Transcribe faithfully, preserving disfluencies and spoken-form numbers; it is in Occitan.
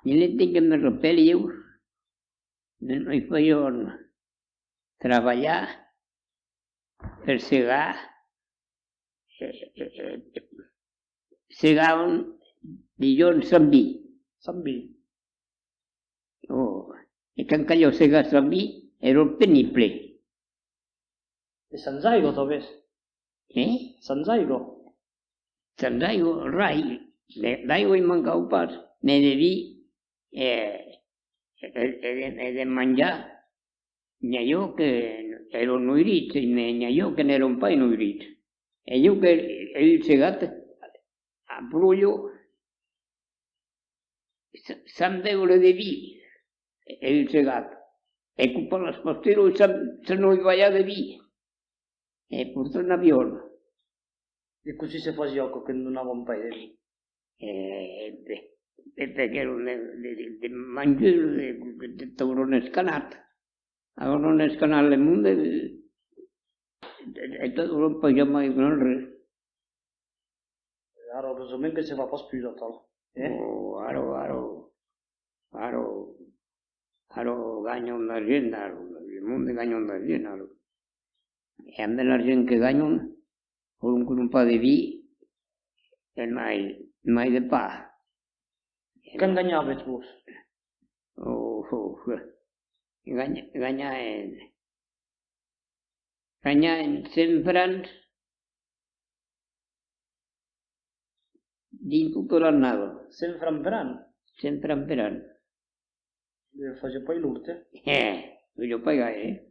Dins le temps que me rapèli ieu, nos fasián trabalhar per segar, eh, eh, eh, segavan, dison, sens vin. Sens vin. Oh. E quand caliá segar sens vin, èra penible. E sens aiga, tanben? Eh? Sens aiga? Sens aiga, rai. De, d'aiga i mancava pas, mès de vin, e, e, e de, e de manjar, n'i aviá que èran noirits, mès n'i aviá que n'èran pas noirits. E ieu que ai segat a Prolha, sa-, sens beure de vin, ai segat. E copar las pastelas sens, sens nos balhar de vin. E portar un avion. E cossí se fasiá aquò que ne donavan pas de vin? E, e, e perque èran de, de, de, de manjur, de, de, de tauron escanat. Alara, escanat le monde, e, e, e tot, non pas jamai gran res. Ara, urosament que se fa pas pus atal, eh? Oh, ara, ara, ara, ara ganhan d'argent, ara, le monde ganhan d'argent, ara. E amb l'argent que ganhan, pòdon crompar de vin e mai, mai de pan. Quant ganhavetz vos? Oh, oh, oh. Ganha-, ganhaèm, ganhaèm cent francs dins tota l'annada. Cent francs per an? Cent francs per an. E fasiá pas lourd, eh? Eh, fasiá pas gaire, eh?